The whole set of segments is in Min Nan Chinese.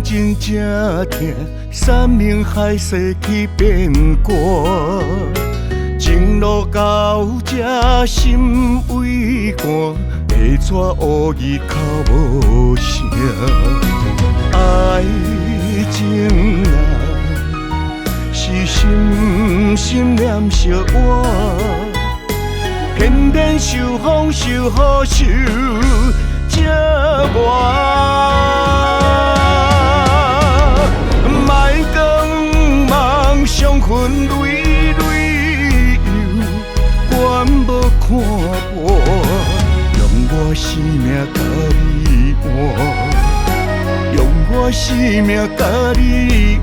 真正疼，山盟海誓去变卦。情路到這心畏寒，会怎乌耳哭无声？爱情啊，是心心念相换，偏偏受风受雨受折磨。莫讲梦，伤痕累累犹原无看破，用我生命共你换，用我生命共你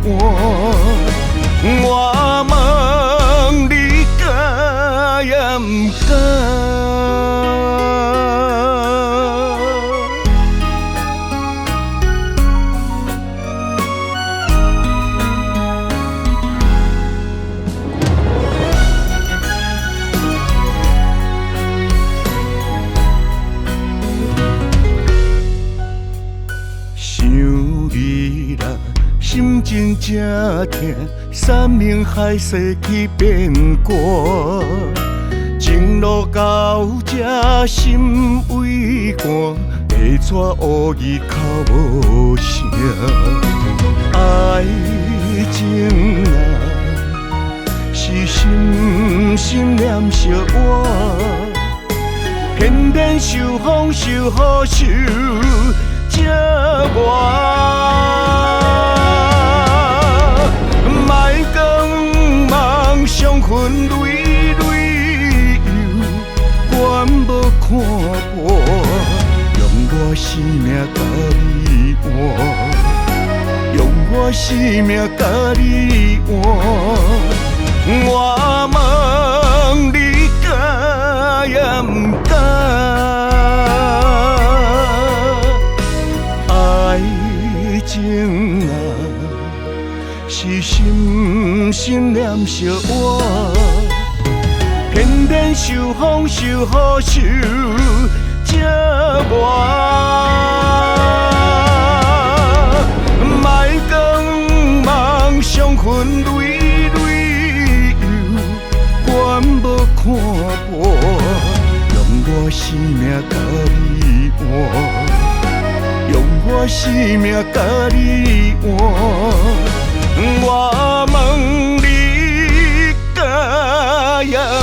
换。我问你敢也毋敢？想你啦，心真正疼，山盟海誓去变卦。情路到這心畏寒，会怎乌耳哭无声？爱情啊，是心心念相换，偏偏受风受雨受折磨。莫讲梦，伤痕累累犹原无看破，用我生命共你换，用我生命共你换。我问你敢也毋敢？爱情啊，是心心念相换，偏偏受风受雨受折磨。莫讲梦，伤痕累累犹原无看破，用我生命共你换，用我生命共你换。我问你敢也毋